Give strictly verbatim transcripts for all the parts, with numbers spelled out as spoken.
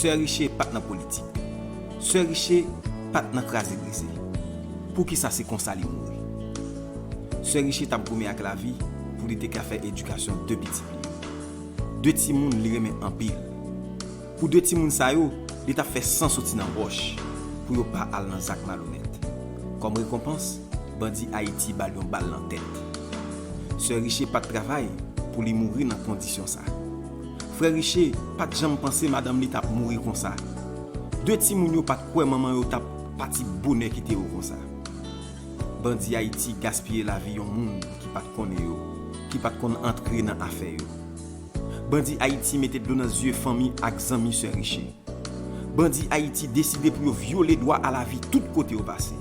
Sè Riche pa t nan politik. Sè Riche pa t nan kraze brize. Poukisa se konsa li mouri? Sè Riche t ap goumen ak lavi pou li te ka fè edikasyon de pitit li yo. De timoun li renmen anpil. Pou de timoun sa yo, li t ap fè san soti nan wòch pou yo pa al nan zak malonèt. Kòm rekonpans, bandi Ayiti ba l yon bal nan tèt. Sè Riche pa t travay pou li mouri nan kondisyon sa. Frè Riche pa t janm panse madanm li t ap mouri konsa. De timoun yo pa t kwè manman yo t ap pati bonè kite yo konsa. Bandi Ayiti gaspiye lavi yon moun ki pa t konnen yo, ki pa t konn antre nan afè yo. Bandi Ayiti mete dlo nan zye fanmi ak zanmi Sè Riche. Bandi Ayiti deside pou yo vyole dwa a lavi tout kote yo pase.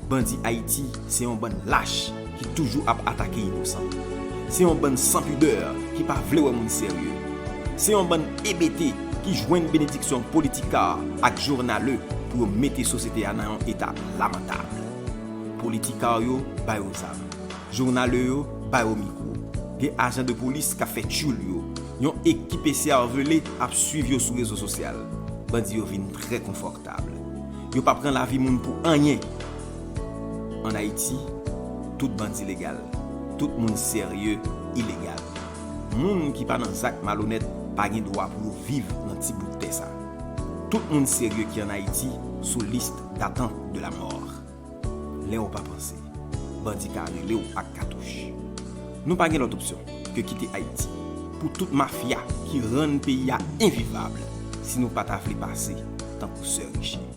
Bandi Ayiti se yon bann lach ki toujou ap atake inosan. Se yon bann sanpidè ki pa vle wè moun serye. Se yon bann ebete ki jwenn benediksyon politika ak jounale pou yo mete sosyete a nan yon eta lamantab. Politika yo ba yo zam. Jounale yo ba yo mikwo. Gen ajan de polis k ap fè tchoul yo. Yon ekip esèvele ap swiv yo sou rezo sosyal. Bandi yo vin trè konfòtab. Yo pa pran lavi moun pou anyen. Ann Ayiti, tout bandi legal. Tout moun serye ilegal. Moun ki pa nan zak malonèt pa gen dwa pou yo viv nan ti bout tè sa. Tout moun serye ki ann Ayiti sou liste d'attente de la mort. Lè w pa panse, bandi ka rele w ak katouch. Nou pa gen lòt opsyon ke kite Ayiti pou tout mafya ki rann peyi a envivab si nou pa ta vle pase tankou Sè Riche.